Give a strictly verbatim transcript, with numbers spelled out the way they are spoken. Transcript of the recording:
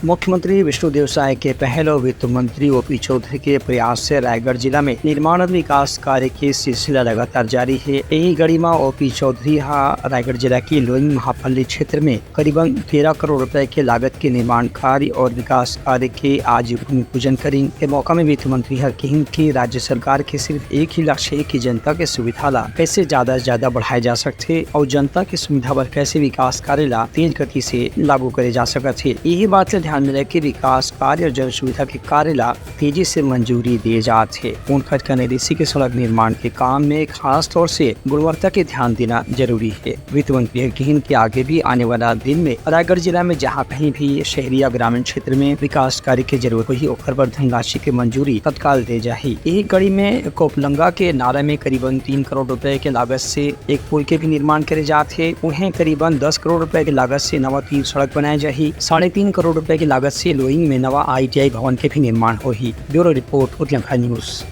मुख्यमंत्री विष्णुदेव साय के पहल और वित्त मंत्री ओपी चौधरी के प्रयास से रायगढ़ जिला में निर्माण और विकास कार्य के सिलसिला लगातार जारी हे। यही कड़ी म ओपी चौधरी ह रायगढ़ जिला के लोईंग महापल्ली क्षेत्र में करीबन तेरह करोड़ रुपए के लागत के निर्माण कार्य और विकास कार्य के आज भूमि पूजन करिन। ए मौका में वित्त मंत्री ह किहिन कि राज्य सरकार के सिर्फ एक ही लक्ष्य हे कि जनता के सुविधा ला कैसे ज्यादा से ज्यादा बढ़ाए जा सकथे और जनता के सुविधा बर कैसे विकास कार्य ला तेज गति से लागू करे जा सकत हे। यही बात ला ध्यान में रख के विकास कार्य और जन सुविधा के कार्य ला तेजी से मंजूरी दिए जात हे। उनखर कहना हे कि सड़क निर्माण के काम में खास तौर से गुणवत्ता के ध्यान देना जरूरी हे। वित्त मंत्री ह किहिन कि आगे भी आने वाला दिन में रायगढ़ जिला में जहां कहीं भी शहरी या ग्रामीण क्षेत्र में विकास कार्य के जरूरत होही, ओखर बर धनराशि के मंजूरी तत्काल दे जाही। यही कड़ी में कोपलंगा के नारा में करीबन तीन करोड़ रुपए के लागत से एक पुल के भी निर्माण करे जात हे। उहें करीबन दस करोड़ रुपए के लागत से नवा तीन सड़क बनाए जाही। साढ़े तीन करोड़ रुपए के लागत से लोईंग में नवा आईटीआई भवन के भी निर्माण होही। Bureau report, Utlangha news.